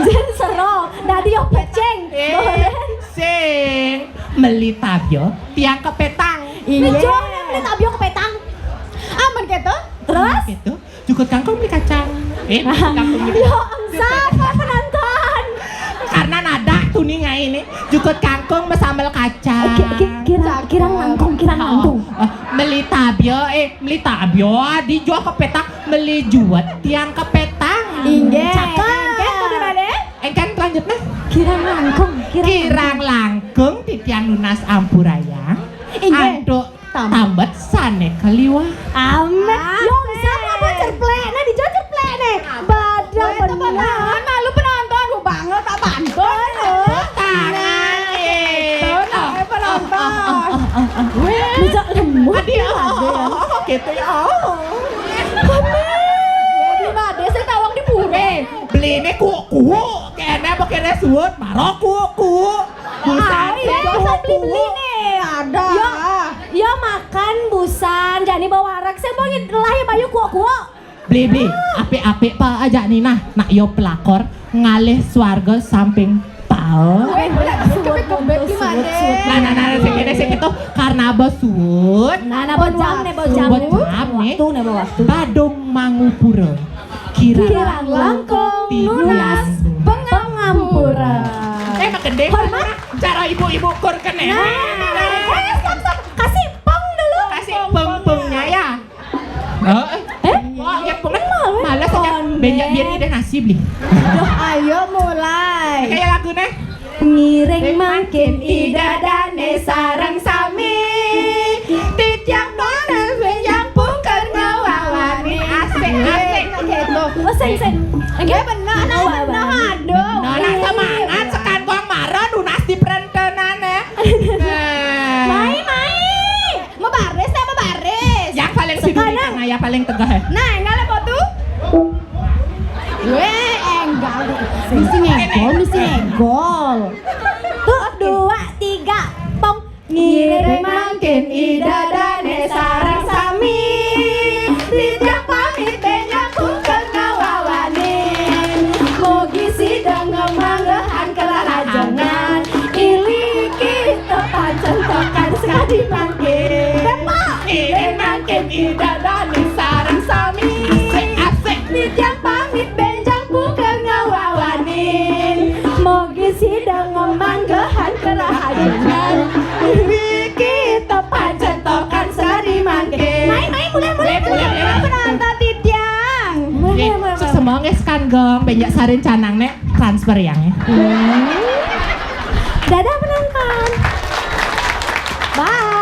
Jen seru. Dadi yo pecing. Eh, sing. Meli tabyo, tiang kepetang. Iya. Bejo, meli tabyo kepetang. Aman gitu? Terus? Gitu. Jukut kangkung beli kacang. Eh, jukut kangkung beli. Yo, engsap, penonton. Karena nada tuning ae nih. Jukut kangkung mesambel kacang. Ki-, ki-, kira-, kirang langkung, kirang langkung. Oh, oh, beli tabio, eh, beli tabio, dijual ke petang, beli juet tiang ke petang. Inggih. Cakep. Inggih, tuh gimana? Engkan lanjutnya. Kirang langkung, kirang langkung. Kirang langkung titiang nunas ampurayang. Inggih. Antuk tambet sane keliwat. Amin. Ah, yo, engsap apa cerplek? Nah, dijo cerplek nih. Badan bener. Malu penonton, bu banget tak pantun. Tangan, eh. Betul, eh, penonton. Weh. Bisa lemu. Aduh, oh, oh, oh, gitu ya. Oh. Di mana sih tawang di pure? Beli ini kuuk-kuuk, kene apa kene suut, maro kuuk-kuuk. Busan. Ayo, jangan beli-beli nih, ada. Yo, yo makan busan, jani bawa warak. Saya mau ngin-, lah ya, Bayu, kuuk-kuuk. Beli, beli. Apik-apik pa aja nih, nah. Nak yo pelakor, ngalih swarga samping pao. Weh, boleh kebek-kebek gimana? Nah, nah, nah, sing kene, sing itu. Karena bos suut. Nah, nah, bos jam nih, bos jam. Bos jam nih. Waktu nih, bos waktu. Badung mangupura. Kirang langkung nunas pengampura. Eh, mak gede. Hormat. Cara ibu-ibu kur kene. Nah, nah, nah, nah. Eh, stop, stop. Kasih peng dulu. Kasih peng-pengnya ya. Oh, eh? Wah, ya peng. Malas aja. Banyak biar ide nasi beli. Ayo mulai. Kayak lagu nih. Ngiring mangkin ida dane sareng sami. Titiang nunas benjang pungker ngawawani. Asik, asik. Oh, sing, sing. Enggak bener, nah, bener, aduh. Nah, nah, semangat, sekan gong mara, nunas di perentenane. Nah. Mai, mai. Mau baris, saya mau baris. Yang paling sini, karena ya paling tegah. Nah, enggak lah, kok tuh. Weh, enggak. Mesti ngegol, mesti ngegol. Tuh, dua, tiga, pong. Ngiring mangkin ida dane sareng sami. Titiang pamit benjang pungker ngawawanin. Mugi sida ngemanggehan kerahajengan. Iliki tepancen tekan sekadi mangkin. Ngiring mangkin ida dane sareng sami. Asik, asik. Titiang pamit benjang pungker ngawawanin. Mugi sida ngemanggehan kerahajengan. Iki tepancen tekan sekadi mangkin. Mai, mai, mulai, mulai, mulai, mulai, mulai. Penonton titiang. Mulai, mulai, mulai, mulai. Semangat kan, Gong. Benjak sarin canang nek transfer yang ya. Dadah, penonton. Bye.